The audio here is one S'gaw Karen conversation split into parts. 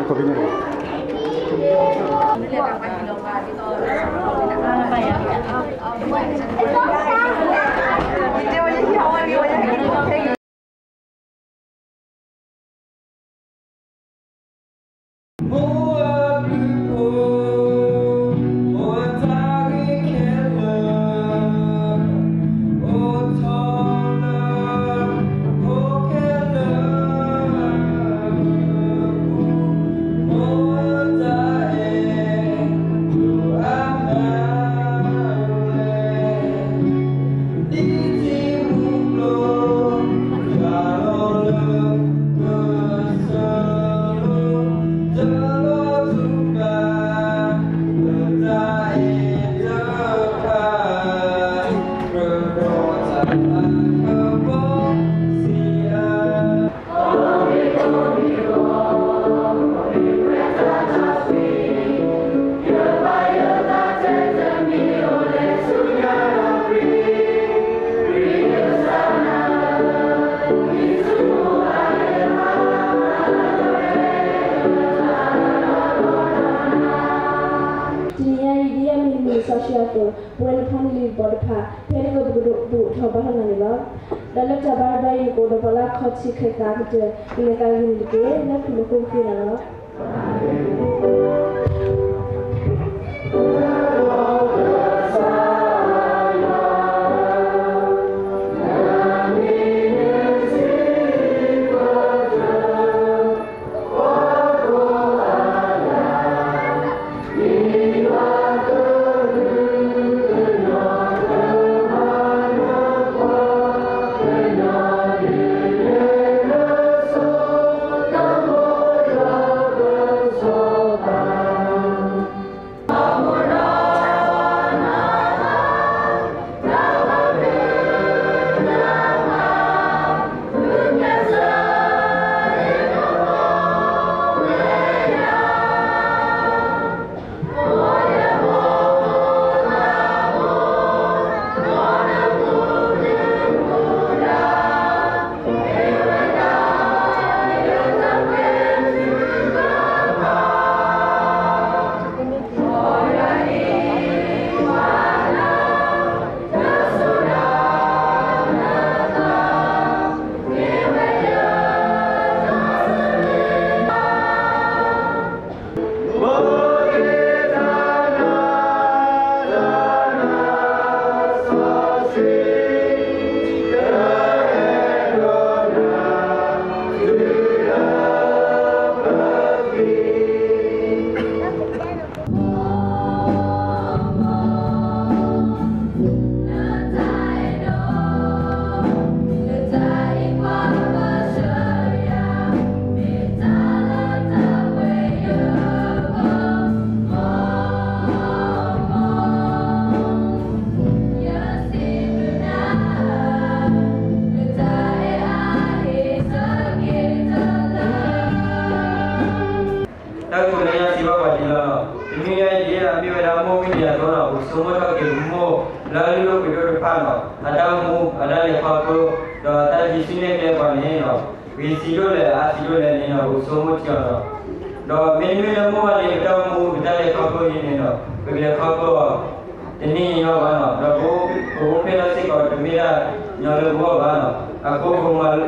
တနံၤညါအံၤ ဒ်အမ့ၢ်နမံၤစီဆှံအသိး, ပဝဲနဖါနလံၤတဘီတဖၣ် ဖဲနကပကဒိးဘူၣ်ထီၣ်ဘါထီၣ်နၤန့ၣ်လီၤ. ဒီးလၢတၢ်ဘါတဘါအံၤ နကအိၣ်ဒီးပှၤလၢအခီၣ်ထံးခဲသးကတၢၢ် ကလဲၤသးဂ့ၤန့ၣ်တက့ၢ်. လၢခရံာ်မံၤအဃိပဃ့နၤလီၤ. တၢ်ကတိၤလၢညါစံးဘၣ်ပှၤဒ်လီၤ. တနွံညါအံၤ ဒ်အမ့ၢ်ဝဲဒၣ်မိၢ်ဝံၤဒံးအသိးန့ၣ် ပကဆိကမိၣ်ထီၣ်က့ၤပမိၢ်လၢအလုၢ်ဒိၣ်ပှ့ၤဒိၣ်တဖၣ်န့ၣ် အတၢ်အိၣ်မူ အတၢ်လဲၤခီဖျိ ဒီးတၢ်ဟံးစုနဲၣ်ကျဲပှၤန့ၣ် ဂ့ၤဆံးဒိၣ်လဲၣ် အါဆံးဒိၣ်လဲၣ်န့ၣ် ပကဆိကမိၣ်ထံအီၤလီၤ. ဒီးမ့တမ့ၢ်လၢမိၢ်ဘၣ်န့ၣ် ပတၢ်အိၣ်မူ ပတၢ်လဲၤခီဖျိအံၤန့ၣ် ပကလဲၤခီဖျိအီၤ တနံၤအံၤအဂီၢ်ဘၣ်န့ၣ် ဒီးပအိၣ်ဖျဲၣ်ထီၣ်စ့ၢ်ကီး တမ့ၢ်ဒၣ်ညီလၢပဂီၢ်ဘၣ်န့ၣ် အဃိပကမၤလိ ခဲအံၤပကမၤလိသကိးဘၣ်ဃးဒီး မိၢ်အတၢ်အဲၣ်ဒိးစှၤအါလဲၣ်လၢဖိအဖီ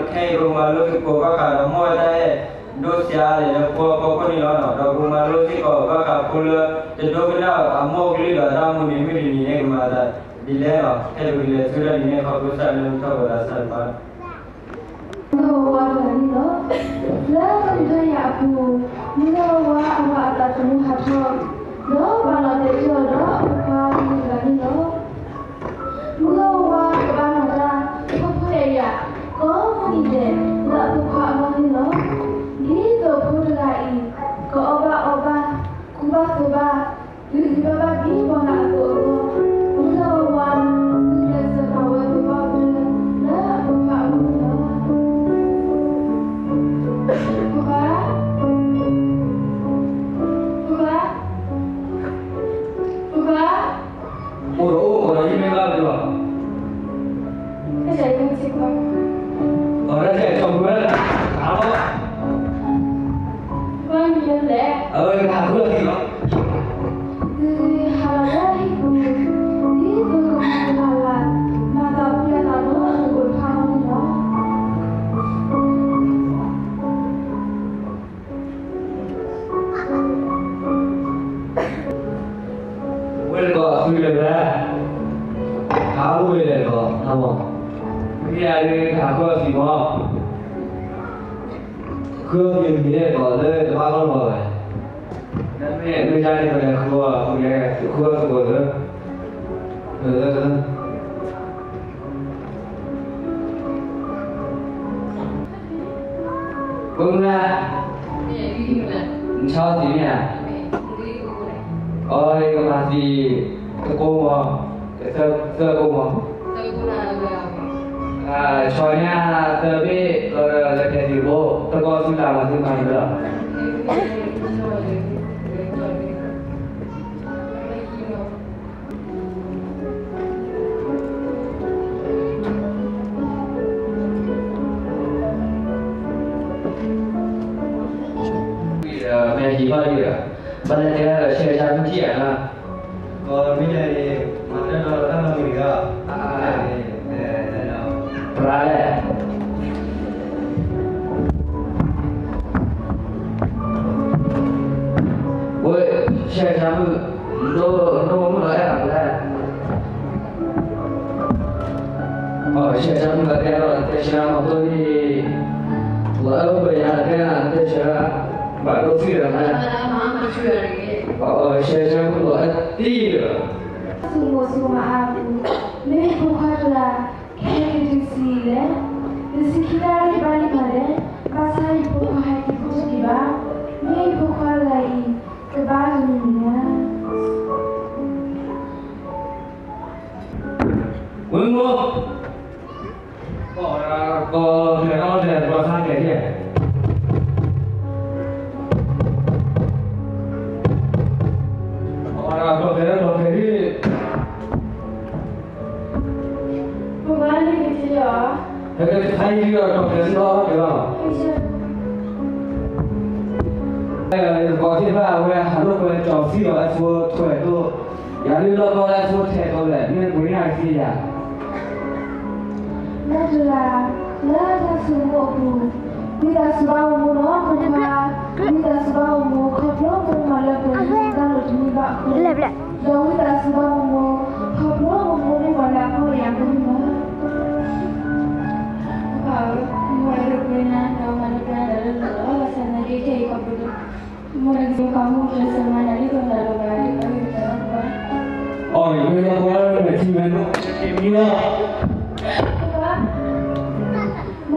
ခိၣ်န့ၣ်လီၤ. ဒီးပကမၤလိစ့ၢ်ကီးဘၣ်ဃးဖိလၢ တဒိကနၣ်အမိၢ်အကလုၢ်ဒီးအတၢ်အိၣ်မူန့ၣ် မုၢ်တနံၤန့ၣ် ကမၤအသးဒ်လဲၣ်န့ၣ် ခဲအံၤပကလဲၤဆူတၢ်ဒုးနဲၣ်ခီဖျိစၢ်လၢမုၢ်ထီၣ်ပှၤသးစၢ်တဖၣ် မုၢ်ဂီၤဝါတဂၤန့ၣ်လီၤ. လၢတၢ်ဒုးတၢ်ယၤအပူၤ, မုၢ်ဂီၤဝါအဝၤအသးသမူဟးထီၣ်, ဒီးပာ်လီၤတဲာ်က့ၤအီၤဒီးအဖိခွါအမုၢ်တဂၤန့ၣ်လီၤ. မုၢ်ဂီၤဝါကဘၣ်မၤတၢ် ဖှီၣ်ဖှီၣ်ယာ်ယာ် ကိးမုၢ်နံၤဒဲး လၢအဖိခွါအဂီၢ်န့ၣ်လီၤ. ဒ်သိးဖိတဂၤအံၤ ကအီၣ်ဘၣ်အီဘၣ်, ကူဘၣ်သိးဘၣ်, ဂံၢ်ဂံၢ်ဘၣ်ဘၣ်ဒ်ပှၤဂၤအသိးအဂီၢ်, မုၢ်ဂီၤဝါ မ့ၢ်လဲၤစၢၤပာ်ဝဲဖိခွါအမုၢ်လၢအဖိခွါ, ဖိခွါ, ဖိခွါ, အိၣ်ဒီးအိၣ်ဒီးယမ့ၢ်ဘၣ်လီၤ, တၢ်ဆဲးကဲထီၣ်ဝဲ, အလီၤ, ဖိခွါမံၤလၢ အအိၣ်ဝဲလဲၣ်ဒီး မ့ၢ်ယၤဒုး တၢ်ဃုအီၤသံးမီၤ, ဃုအီၤသံးမံၤလဲၣ်ဒီး လၢတဘၣ်လီၢ်လီၤဝဲ, နမ့ၢ်မ့ၢ်ယါန့ၣ် ပလဲၤဃုအီၤ ဃုအီၤသံးလၢ လၢ ဖိမုၣ်, နဆီသံးမ့ၢ်ဧါ, အီ ယကမၤသံး တကိးမီၤ, သၢကိးမီၤ, ဆီညါသၢဘ့ၣ် ဒီးလဲၤဖဲးသံးဘိ တကိးသုတၢ်မၤသုမၤလၢာ် မ့ၢ်ဟံးဘၣ်ဒံးဒီး ဘၣ်လဲၣ်တဲဒၣ်ဒီး ဆဲးကါမုၢ်ထံၣ်ယၤလီၤ, ဒီးမ့ၢ်လဲၣ်န့ၣ်မၤတၢ်ဒီးတၢ်နီတမံၤဒီး ပရၢလဲၣ် ဝဲ ဆဲးကါမုၢ် ဒိၣ်ဒိၣ်မုၢ်လီၤအဲၣ်ဒၣ်လဲၣ်, အဆဲးကါမုၢ်လီၤတဲဒီး တဲဆၢမီၤတိၢ်န့ၣ် လီၤအဲၣ်အိၣ်ပယါတဲနၤ တဲဆၢ ဘၣ်ဒိသံဒီးလဲၣ်, အဆဲးကါမုၢ်လီၤအဲၣ်တံၢ်ဒီး ဆိမိၣ်ဆိမးအါပူၤ, မ့ၢ်ဖိခွါတဂၤ ကဟဲက့ၤတုၤဆံးအံၤလဲၣ်, တဆံခံနၣ်ရံၣ်ဘၣ်လံမးလဲၣ်, ဘၣ်ဆၣ်ယဖိခွါဟဲက့ၤတတုၤဒံးဘၣ်, မ့ၢ်ယဖိခွါတဂၤအံၤ ကဘၣ်တမံၤမံၤဧါ. ဝ့ၢ်မိၢ်, ကီၢ်ဒီးကီၢ်ဖျဲးထီၣ်တဲ ကီၢ်ဆါကဲၤကဲၤ, ကီၢ်ဒီးကီၢ်ဖျဲးထီၣ်ကီၢ်ဖျဲးထီၣ် ပမၤန့ၢ်က့ၤထံလီၤ, ဟဲက့ၤတခါအံၤဒီးကီၢ်ဖျဲးထီၣ်ကဲၤလီၤ, ကီၢ်သ့ၣ်တဖၣ်အဝဲ ဟးလိာ်ကွဲကၠီၤသံဒီး အဲၣ်ဖိထွဲးဒိၣ်, ယၤလၢလီၢ်ကီၢ်လၢအဲၣ်ဖိထဲးထီၣ်လဲၣ် မ့ၢ်ပှ့ၤန့ၢ်ကသ့ယၤ မိၢ်တဂၤ, လၢတၢ်ဆိကမိၣ်အပူၤ, ဝံသးစူၤဘၣ်မိၢ်မိၢ်လီၤ ဖိခွါ, ဝံသးစူၤဘၣ်မိၢ်မိၢ် ခီဖျိမိၢ်မိၢ်မၤလၢပှဲၤန့ၢ်တၢ်လိၣ်တမံၤဘၣ်အဃိ, ဒီးဝံသးစူၤဘၣ်မိၢ်မိၢ် ခီဖျိမိၢ်မိၢ်မ့ၢ်ပှၤလၢအဖှီၣ်ယာ်ဖိန့ၣ်လီၤ. ပၢ်ဧၢ, မိၢ်အဲၣ်ဒိးပှ့ၤနၤ ဒီးမၤလၢပှဲၤနၤတၢ်လၢလီၢ်လီၤ, ဘၣ်ဆၣ်သနာ်က့ခဲအံၤခီဖျိ မိၢ်တဂၤကမၤမူၢ်ကျဲးစၢးမၤနၤဒ်သိးနၤဒီးပှၤဒ်သိးဝဲတၢ်လီၢ်ပှၤ, အီၣ် မ့ၢ်လီၤပှၤလၢမဲာ်ထံမဲာ်နိ မ့ၢ်လီၤ မိၢ်တဂ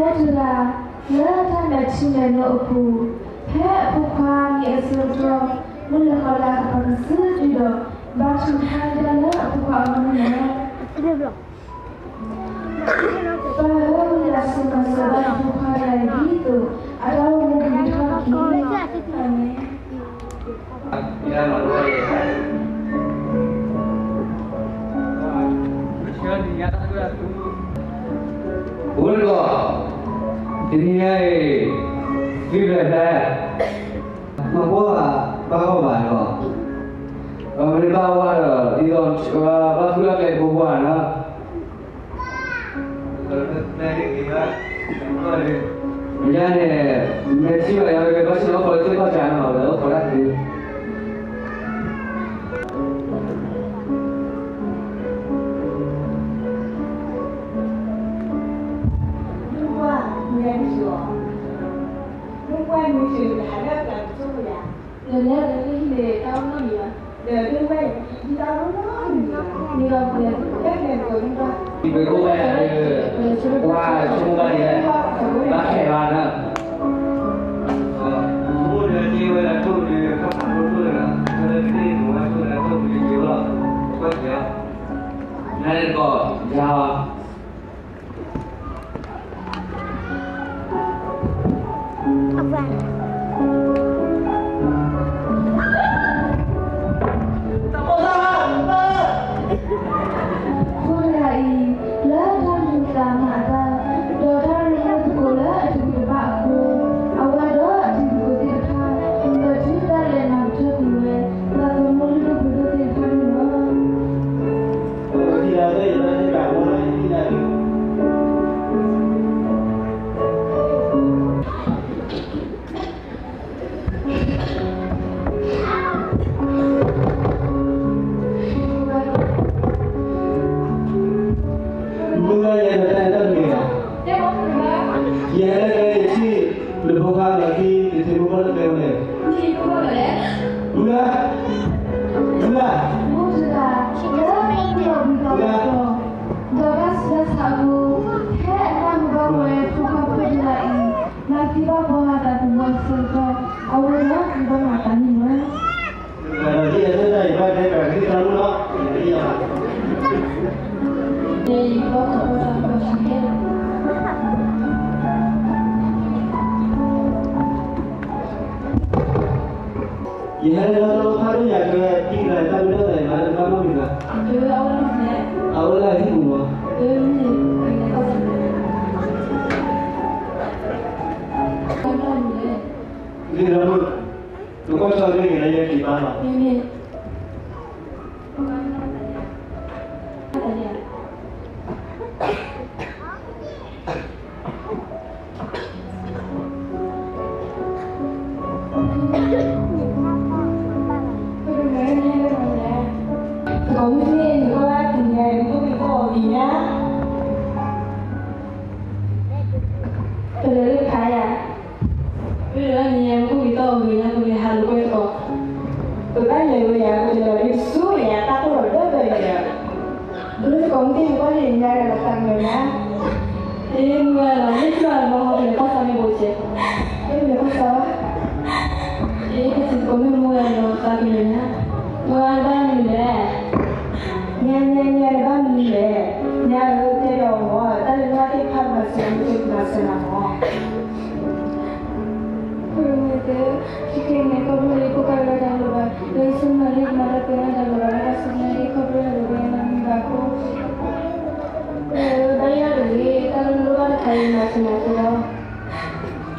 ၤ, လၢတၢ်မဲာ်ထံမဲာ်နိအပူၤ, ဖဲအဖိခွါမံၤအဆၢကတီၢ်, မုၢ်လၢ်ဃီလၢအကပၤကစုဒုဒီး, ဘါထုကဖၣ်တၢ်လၢအဖိခွါအဂီၢ်န့ၣ်လီၤ. ပၢ်ဧၢ, ဝံသးစူၤမၤစၢၤဘၣ်ဖိခွါတဂၤအံၤဒ်သိး အတၢ်အိၣ်မူကဂ့ၤထီၣ်တက့ၢ်. အၤမ့ၣ်. အိၣ်လၢကီၢ်, တနံၤညါအံၤ, သုလဲၤဖဲ, မ့ၢ်ကွၢ်ဘၣ်, ဘၣ်ဂီၢ်ဘၣ်ဒီး, ဒီးမ့ၢ်ဘၣ်ဝါဒီး ဒ်သိး ဘၣ်ဃုအကျဲတဘိဘၣ်နီၤ မ့ၢ်ဒ်န့ၣ်, မ့ၢ်ထံၣ်ဘၣ်ယၤဝဲ ဘၣ်ဆၣ်အိၣ်ခိးလၢသ့ၣ်ခီၣ်စးနီၤ လၢအိၣ်ခိးတၢ်သ့, မ့ၢ်ကွၢ်မ့ၢ်စၢၤ တဟးလၢအကျါတစိၢ်ဖိယၤ, ဒီးလဲၤဒီးလၢဟံၣ်န့ၣ် တၢ်အိၣ်နီတမံၤဘၣ်, ဒီးဒိၣ်ဝဲအံၤ တၢ်အိၣ်နီတမံၤဘၣ်, မ့ၢ်ဒီးပှၤ လၢကျဲတကိးမ့ၢ်ဘၣ်, ပှၤဆိကမိၣ်ဘၣ်န့ၣ်, ဘၣ်ခဲလၢာ်လီၤ, ဆိကမိၣ်ဒီးက့ၤဝဲဒၣ်ထိၣ်ဒုး ဘၣ်ဖးဒိၣ်ထိၣ်လၢ လၢကန့ၢ်ကဝဲဆိကမိၣ်လၢထိၣ်ဒုးက့ၤဝဲလီၤ, ကွၢ်က့ၤလီၤ, နတကိးယၤ ဖိတဂၤအံၤ လၢတၢ်မုာ်သးမၤအသး ဒီးတၢ်ရ့လိာ်သကိးလၢအတဂ့ၤတဘၣ်အဃိ, အဝဲဒီးအတံၤသကိးသ့ၣ်တဖၣ် ပၢၢ်ထံတၢ်လဲၤမၤကတၢၢ်ကွံာ်ဝဲ သးသမူလုၢ်ဒိၣ်ပှ့ၤဒိၣ်သ့ၣ်တဖၣ်န့ၣ်လီၤ. အဝဲဒၣ် ဘၣ်မၤတၢ်န့ၣ်လီၤ. ယဟဲလၢတၢ်လီၢ်ဖးဒိၣ်ယၤကဲ ထံၣ်လၢတၢ်မ့ၢ်တၢ်တီယၤကဲ ဘၣ်မနုၤလဲၣ်, အဝဲလၢဟံၣ်ပူၤမး, လံလီၤ, နကွၢ်ဆီဒ်န့ၣ်လၢယဲက့ၤဘၣ်လီၤ. သကိးမုၢ်သ့ၣ်န့ၣ် နကွၢ်ဘၣ်တနံၤအံၤ မူခိၣ်က့ၤသီၣ်အီၤဂ့ၤညါ, ပလဲၤလၢခါယၤ, မ့ၢ်လၢနံၤအံၤ မူခိၣ်က့ၤသီၣ်အီၤဂ့ၤညါ ပကလဲၤဟးလိာ်ကွဲသကိး, ပဘၣ်လဲၤဝဲယၤ ပကလဲၤလီၤဒ်ဆူယၤ တၢ်ကိၢ်ဒီးဒၢဘၢယၤ, ဘုသကိးမုၢ်သ့ၣ်န့ၣ် ကွၢ်လံာ်ညါဒီးလီၤသးကညီၤညါ အ့ မုၢ်ဂၤလီၤ မ့ၢ်ထံၣ်အီၤလီၤဟီ ကလဲၤကွၢ်သးမ့ၢ်ဘိးစဲး, ကလဲၤကွၢ်သးဘၣ်, အ့ ပစံးသကိးမ့ၢ်မုၢ်ဂၤလီၤသးကညီၤညါ, မုၢ်ဂၤဘၣ်မနုၤလဲၣ်, ညါညါညါန့ၣ်ဘၣ်မနုၤလဲၣ်, ညါဧၢ တဲဒီးအီၤမၢ် တၢ်လၢနၤသ့ၣ်တဖၣ်မၤစၢၤမ့ၢ်ကမၤစၢၤနၤမၢ်. ခိၣ်မ့ၢ်သ့, ခဲကနံၣ်န့ၣ် ခီဖျိလၢယဖိခွါတဂၤတၢ်လိၣ်ဘၣ်, လၢယဆိကမိၣ်လၢယမၤတၢ်သ့ၣ်တဖၣ်တၢ်လိၣ်ဘၣ်လၢဘၣ်ဆၣ်သနာ်က့ ခီဖျိလၢတဂ့ၤမၤမံဘၣ်အဃိ, ဘၣ်ယၤတဂ့ၤ တၢ်လိၣ်ဘၣ်တခါအံၤမၤစၢၤနၤအဃိလီၤ.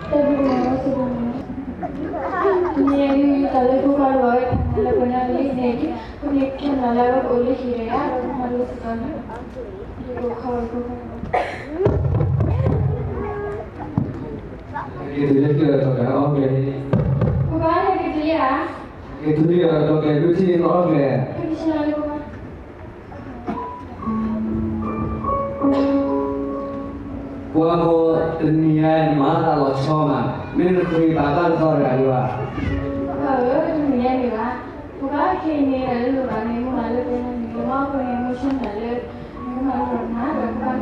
တၢ်ဘျုးမး စံးဘျုးမး, မ့ၢ်ဒ်တၢ်လၢယဖိခွါတဂၤဝဲ လၢပှဲၤန့ၣ်လံန့ၣ်, မ့ၢ်ခဲလၢာ်လၢအဝဲကအိၣ်လၢဟံၣ်တဂၤ ဒီးကမၤလိစ့ၢ်ကီးန့ၣ်, ယဖိခွါ ယဖိခွါ က့ၤတုၤလၢခံဒီးတီၢ်ကျဲအီၣ်ကျဲ, ပကဟဲက့ၤတုၤလံဧါ, က့ၤတုၤလံဒီးတီၢ်ကျဲ ဒုးထံၣ်န့ၢ်အီၣ်ကျဲ, ပှၤမိၢ်တနံၤညါမၤသးလီၤဆီမး, မ့ၢ်နဃုဘၣ်ဘၣ်တသီတဂၤဒံးဘၣ်, တနံၤညါန့ၣ်ဘၣ်, ပကဟဲက့ၤန့ၣ်လၢလၢဘၣ်န့ၣ် မ့ၢ်မၤလၢပှဲၤန့ၣ် မ့ၢ်မၤအဃိန့ၣ် မုၢ်ဆ့ၣ်မုၢ်လၢ်လၢ မ့ၢ်မၤလၢနၤ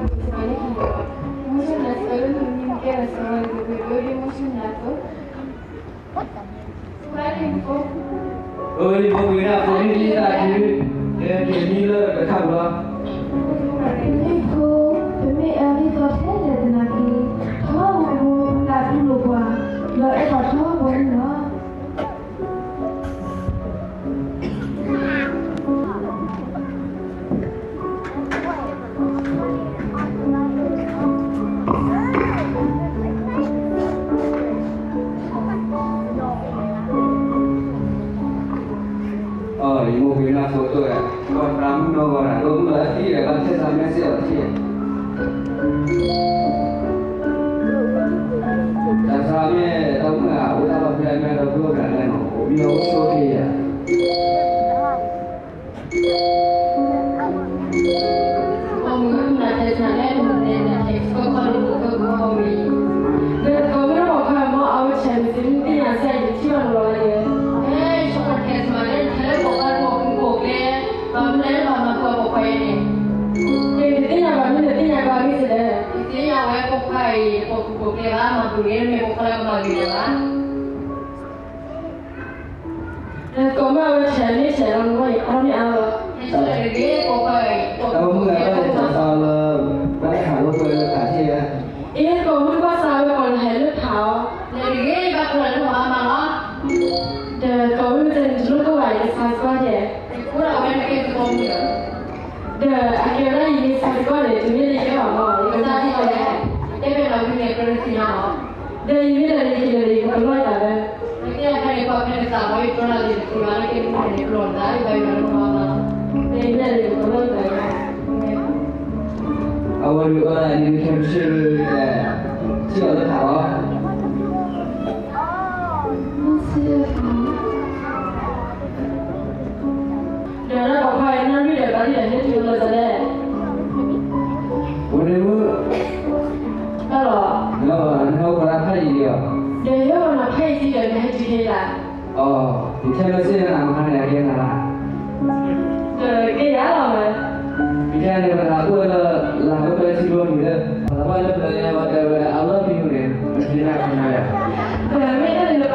ဒီးကဘၣ်မုၢ်စ့ၢ်ကီးလၢခံဒီး မုၢ်ဆ့ၣ်မုၢ်လၢ်စ့ၢ်ကီးလၢမုၢ်နံၤမ့ၢ်ကဲဒီးစ့ၢ်ကီးလၢကဘၣ်ဒိဒ်မုၢ်ဆ့ၣ်မုၢ်လၢ်အသိး အၢ ယဖိပှ့ၤန့ၣ်အဖိန့ၣ် ဒ်သးခု, ကဲက့ၤမံလၢတခါပူၤလီၤ. ပမ့ၢ်ဖိ, ပမ့ၢ်အၢမ့ၢ်သီထဲလဲၣ်သနာ်က့, ထီဘိဖိပနၢ်တူၢ်လိာ်ပှၤ, ဒီးအဲၣ်ပှၤထီဘိန့ၣ်လီၤ. အၢ ယမိၢ်ပှ့ၤန့ၣ်အဖိတအိၣ်, ကီၢ်သရၣ်မုၣ်နီၢ်ဂီၤဒၣ် ဒိၣ်မုၣ်လၢအသံဒီး ဘၣ်ထဲသးမဲစ့ၢ်အီၤထံၣ်, တၢ်သရၣ်မ့ၢ်တၢ်မုၣ်ဂၤ အိၣ်တၢ်လီၢ်ဖဲအမဲဒီး ကျိၣ်ဂၤလဲၣ်နီၤ အိၣ်မံၤအအိၣ်ဆိးက့ၤယၤ အမုၢ်နၤတဲဆါလဲၣ် မုၢ်နဲန့ၣ် text ကီၢ်ခီၣ်ဒိၣ်မုၢ်ကီၢ်ခီၣ်မံၤ, ဒီးသကိးမုၣ်ဒီးပိာ်ခွါအမ့ၢ်အဝဲဆဲးမုၢ်စ့မုၢ်သ့ၣ်ညါစ့ၢ်ကီး ယထံၣ်ဘၣ်နလီၤလၢယဲ, ဟဲ ဆိကမိၣ် text မၤလၢနထံၣ်လၢပိာ်ခွါပိာ်မုၣ်ပိာ်ကျဲ, ဘၣ်မနုၤလဲၣ်နဘၣ်မၤကွၢ်ပိာ်ခွါအံၤန့ၣ်, နတသ့ၣ်ညါဘၣ်မ့ၢ်နတသ့ၣ်ညါဘၣ်ဂ့ၤစ့ၢ်လဲၣ်, ယသ့ၣ်ညါဝဲပိာ်ခွါအံၤ ပိာ်မုၣ်ပိာ်ကျဲဘၣ် မၤပူၤဂ့ၤ မ့ၢ်ပိာ်ခွါလၢကမၤဂ့ၤလၢၤဘၣ် ဒီးသကိးမုၣ်အဝဲဆဲးမ့ၢ်ဆဲးလီၤ နဂီၢ်အံၤအီၣ်မ့ၢ်အါလီၤ, တၢ်မုၢ်ဂၤဘၣ်လဲၤတၢ်သးလၢ ဘၣ်တၢ်ဟးလိာ်ကွဲလၢတၢ်ထံၣ်ဧါ, အ့ သကိးမုၣ်ဘၣ်သးဝဲပှၤလၢဟဲလၢထးအီၤ, လဲၤတဂ့ၤဘၣ်ဖျါလၢပှၤမၤလီၤ, ဒီးသကိးမုၣ်တဲန့ၣ် တလိၣ်ကိၢ်ဘၣ် ယကဆါစ့ၢ်ကီးယဲ, ဒီးအကဲဝဲဒၣ်ယမ့ၢ်ဆါစ့ၢ်ကီးန့ၣ် တမ့ၢ်လၢယကဲဘၣ်မး ယကဆါစ့ၢ်ကီးယဲ, တဲဖဲလီၤဝံၤန့ၣ် ကြၢးတသ့ၣ်ညါလီၤ, ဒီးယမ့ၢ်လဲၤလၢယကလဲၤလၢယကပလီၢ်ယသးလၢ အဝဲဒၣ်အဝဲဒၣ်အံၤခဲမုၢ်ဆ့ၣ်လၢ ထံၣ်အီၤလၢထးလီၤ, ဒီးလၢပှၤခွါအံၤနၢ်ရံၣ်ဒီးဘၣ်ဒ်လဲၣ် ဟဲတုၤလီၤသးလဲၣ်, ဝဲန့ၣ်မုၢ် တၢ်လီၤ, နဟဲအိၣ်ဖဲအံၤဒီး, ဒီးယဟဲအိၣ်နၤဖဲအံၤဒီး နဟဲတုၤဟဲလၢ အီၤ, ယထဲလၢစ့ၢ်ကီးနၤ မဟါန့ၣ် အကဲနၤလၢ, ဒီးကဲယၤလီၤဝဲ, ယထဲန့ၣ် ပသးပှၢ်လၢ လၢပှဲၤလၢထံကျိနံၤလၢ ပသးပှၢ်လၢပျၢၤလၢ whatever I love you န့ၣ် ပသ့ၣ်ညါခါနၤဒီး, ဒီးမ့ၢ်တၢ်န့ၣ်လၢ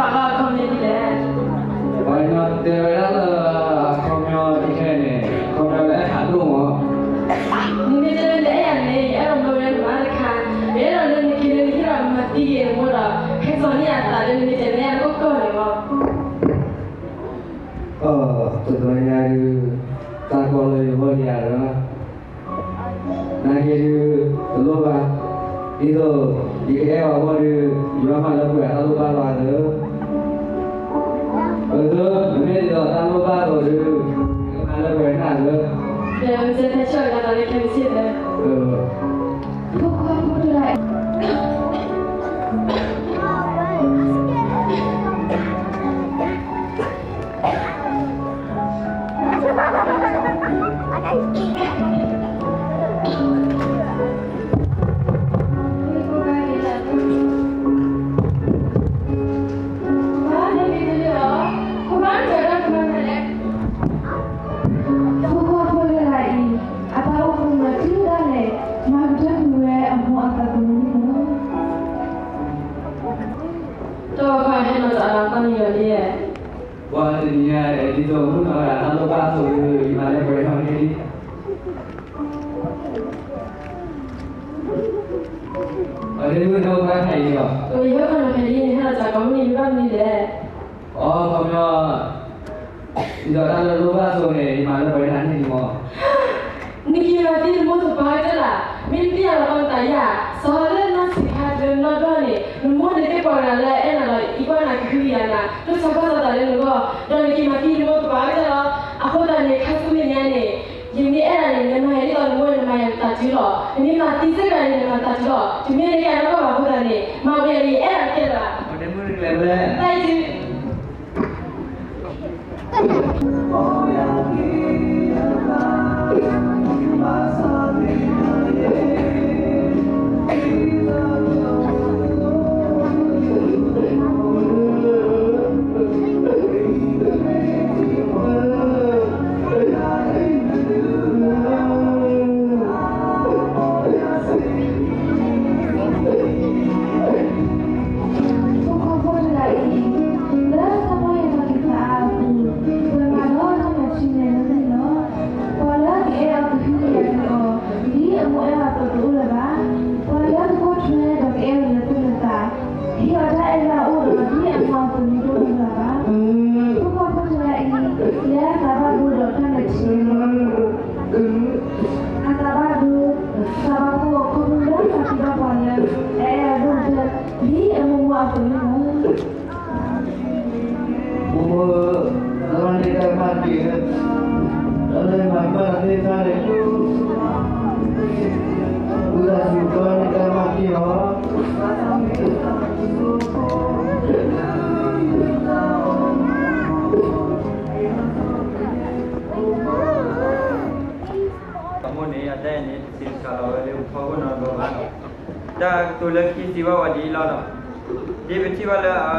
တဘျီညါဒုး သးကီလၢယဂီၢ်ဒံးဧါဒီး နာ်က့ဒုး တလိၣ်ဘၣ်, ဒ်သိးယကအဲၣ်အီၤအဂီၢ်ဒီး ယဘၣ်မၤလၢပှဲၤအတၢ်လိၣ်ဘၣ်လီၤသၢ, ပသၢ, မ့မ့ၢ်ဒ်သိးတၢ်လိၣ်ဘၣ်အသိးဒီး ယကမၤလၢပှဲၤနၤသၢ, ဒီးမ့ၢ်စ့ၢ်တဲဆၢဝဲဒၣ်လၢခဲမုၢ်ဆ့ၣ်သၢ, ဖိခွါဖိတဂၤအံၤ အတၢ်အိၣ်မူမၤတံၢ်ဒၣ်လဲာ်, မၤကတၢၢ်ကွံာ်ဝဲအမိၢ်အသးသမူန့ၣ်လီၤ. တၢ်ဖိခွါဟဲနီၤတၢ်အလၤကီၢ်န့ၣ်လီၤဒ်, ပှၤတနံၤညါ ဒ်သိးမုၣ်နီၤဂၤတၢ်လိၣ်ဘၣ်အသိးဒီး ယမၤလၢပှဲၤထီၣ်န့ၣ်လံ. အဒ့မုၣ်နီၢ်ကါခဲအံၤလီၤ. ယဟဲခီနီၤဖဲလံန့ၣ် ဟဲလီၤတၢ်ကီမုၣ်န့ၣ် ယဘၣ်မနုၤလဲၣ်. အိ ခီပညီ ဒ်သိးတၢ်လၢလိၣ်ဘၣ်အသိးန့ၣ် ယမၤလၢပှဲၤနၤန့ၣ်လံမး. နက့ၤမၤသံနမိၢ်သပှၢ်ကတၢၢ်လၢ်, မ့ၢ်နပျၢ်လီၤကီနသးယၤ, စီၤလၢနါစံးခါတနီၤဒီးန့ၣ် နမိၢ်န့ၣ်သ့ၣ်ပှၤဂၤလၢအဲၣ်နၤလီၤ အံၤကွၢ်နၤကဟုကယာ်နၤ တိၢ်ဆါကွၢ်စီၤသးလၢနဂီၢ်, ဒီးနက့ၤမၤသံနမိၢ်သပှၢ်ကတၢၢ်လီၤ. အဃိသတးန့ၣ် ခါဆူမဲာ်ညါန့ၣ် ယမ့ၢ်အဲၣ်နၤန့ၣ် နမၤယၤဒ်သိးနမိၢ်န့ၣ် နမၤယၤတၢ်တုၤလီၤ. နမ့ၢ်မၤသံစ့ၢ်ကီးန့ၣ် နမၤတၢ်တုၤလီၤ. တမ့ၢ်နကဲအနီၢ်ကီၢ်ဘၣ်အဃိသတးန့ၣ် မၤဝဲအံၤ အဲၣ်နၤတကဲလၢၤဘၣ်. တၢ်အံၤ ဖိခွါဖိတဂၤအံၤ လၢတၢ်မၤယွၤတၢ်က့ၤဖးအါအပူၤ ပှၤမၤဒီးတၢ်မၤဆူမဲာ်လၢနံၣ်လီၤ. ပှၤလၢကအဲၣ်အီၤကဟုကယာ်က့ၤအီၤ ဒ်အမိၢ်အဲၣ်အီၤအသိးတအိၣ်လၢၤဘၣ်. ပှၤလၢကကွၢ်ထွဲဒီးကအဲၣ်အီၤလၢသူၣ်လၢသး ဟ့ၣ်အီၤတၢ်အဲၣ်လၢအအိၣ်ဒီး ဒ်အမိၢ်အသိးန့ၣ်တအိၣ်လၢၤဘၣ်. ဖိခွါဖိတဂၤအံၤ လၢအသးဘၣ်ဒိဒီးတၢ်မဲာ်ထံ အသးဘၣ်ဒိ သးဘၣ်ဖှီၣ် ခီဖျိလၢအသးတဘၣ်ပှၤလၢ အအဲၣ်အီၤဒိၣ်ကတၢၢ် ဒ်အမိၢ်မိၢ်အသိးန့ၣ်လီၤ. မိၢ်မိၢ်ဧၢ, တၢ်လၢန့ၣ်တၢ်ကမၣ်တက့ၢ်ဧၢ, တၢ်လၢမၤကမၣ်သ့ၣ်တဖၣ်န့ၣ် ဝံသးစူၤ တၢ်လၢန့ၣ်တၢ်ကမၣ်တက့ၢ်လီၤ. အမိၢ်န့ၣ် အတၢ်အဲၣ်န့ၣ် တဆံးတစှၤလီၤဝဲလၢပဖီခိၣ်နီတဘျီဘၣ်နီၤ. တၢ်ကတိၤလၢခံစံးဘၣ်ဝဲဒ်အံၤလီၤနီၤ. ဒ်ပထံၣ်ဘၣ်လၢအဝဲတၢ်ဒုးနဲၣ်အ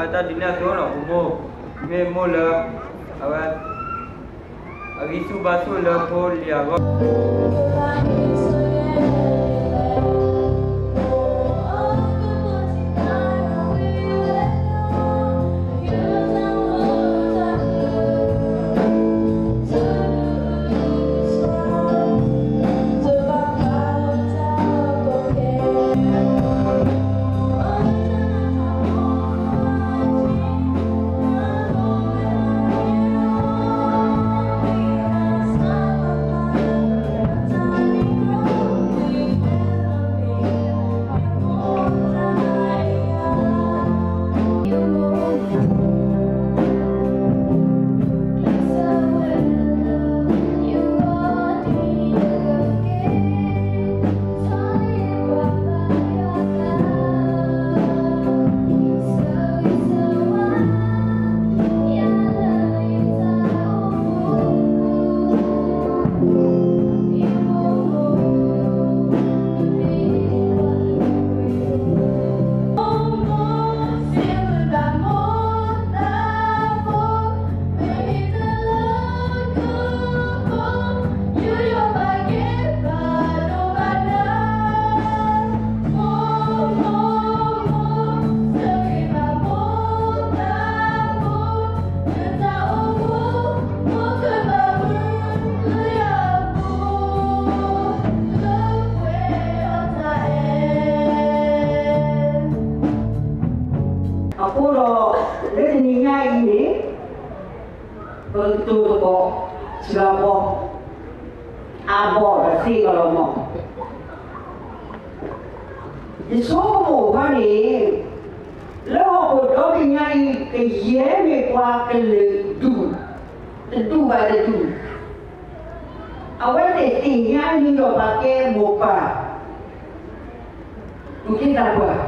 သိးနီၤ ပမိၢ် မ့ၢ်မိၢ်လၢ အဝဲ အဂံၢ်ဆူၣ်ဘါဆူၣ်လၢဖိလံၤအဂီၢ် တၢ် ပကတိၤသကိးစှၤဘီ, အါဘီဒီးသ့ကလီၤမီၢ်, ယဆိကမိၣ်ခီန့ၣ်, လၢဟီၣ်ခိၣ်ဒီဘ့ၣ်ညါအံၤ ကယဲၢ်မ့ၢ်ပှၤကလုာ်ဒူၣ်, တဒူၣ်ဘၣ်တဒူၣ်, အဝဲသ့ၣ်သ့ၣ်ညါအံၤဒီးပှၤကဲမိၢ်ပၢ် သူၣ်က့သးပှၢ်,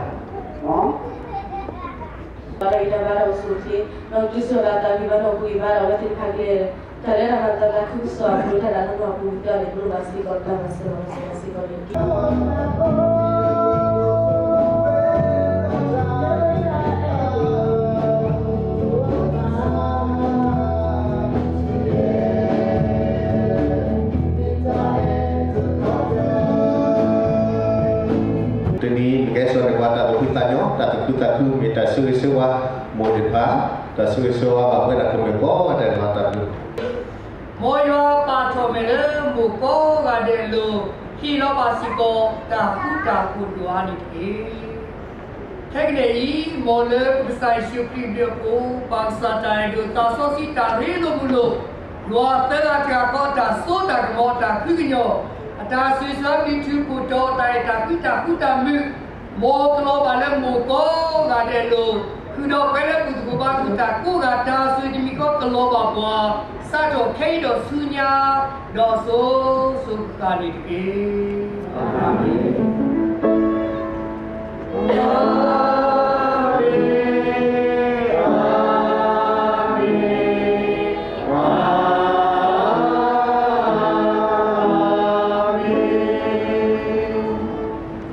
ဘၣ်ဒီးအံၤတၢ်ဘၣ်ဒီးအိၣ်ဆူၣ်အိၣ်ချ့, ဒီးဒုးဆူၣ်ဒီးတၢ်ဂံၢ်ဘါဒီးပူၤဂံၢ်ဘါဒီး အဝဲသ့ၣ်တဖၣ်ကလဲၤ, တၢ်လၢတၢ်မၤသးသးခုကစီၣ်အပူၤ တၢ်ဒၣ်တနီၤပူၤ ကတၢၢ်န့ၣ် ပလိၣ်ဘၣ်စ့ၢ်ကီးတၢ်မၤစၢၤလီၤ မၤစၢၤလီၤစ့ၢ်ကီးန့ၣ်တက့ၢ်. တနံၤအံၤ ပကဟဲစိာ်န့ၢ်ပှၤတၢ်သူၣ်ဖှံသးညီ, တၢ်သူၣ်ခုသးခု မ့ၢ်တၢ်ဆိၣ်ဂ့ၤဆိၣ်ဝါမိၢ်သ့ၣ်တဖၣ်, တၢ်ဆိၣ်ဂ့ၤဆိၣ်ဝါဘၣ်ပဝဲဒၣ်ကမျၢၢ်ကိးဂၤဒဲးလီၤ. တၢ်ဘျုး မ်ယွၤပာ်ထီၣ်မဲာ်လၢမိၢ်ကိးဂၤဒဲးအလိၤ, ဟ့ၣ်လီၤဘၣ်စ့ၢ်ကီးတၢ်ဃူတၢ်ဖိးဒိၣ်အါန့ၣ်တက့ၢ်. ခဲကနံၣ်အံၤ မ်လၢပကစၢ်ယ့ၣ်ၡူးခရံာ်အဘျုးအဖှိၣ်, ပၢ်ကစၢ်တၢ်အဲၣ်ဒိၣ် သးစီဆှံတၢ်ရ့လိာ်မုာ်လိာ်, ယွၤသၢဂၤတဂၤဃီ တၢ်စိတၢ်ကမီၤ တၢ်ခုကညီၤ, အတၢ်ဆိၣ်ဂ့ၤဆိၣ်ဝါ ဘံထူးဖှိၣ်တီၤ တၢ်အဲၣ်တၢ်ကွံ တၢ်ဃူတၢ်မုာ်, မ်ကလီၤဘၣ်လၢမိၢ်ကိးဂၤဒဲးအလိၤ, ဃုာ်ဒီးပှၤလၢအဘူၣ်သကိးဘါသကိးတၢ်ကိးဂၤ တၢ်ဆိၣ်ဂ့ၤတမံၤဃီကလီၤဘၣ်ပှၤ, စးထီၣ်ခဲအံၤဒီးဆူညါ, ဒီးစိၤစိၤဃၣ်ဃၣ်န့ၣ်တက့ၢ်. အၤမ့ၣ်.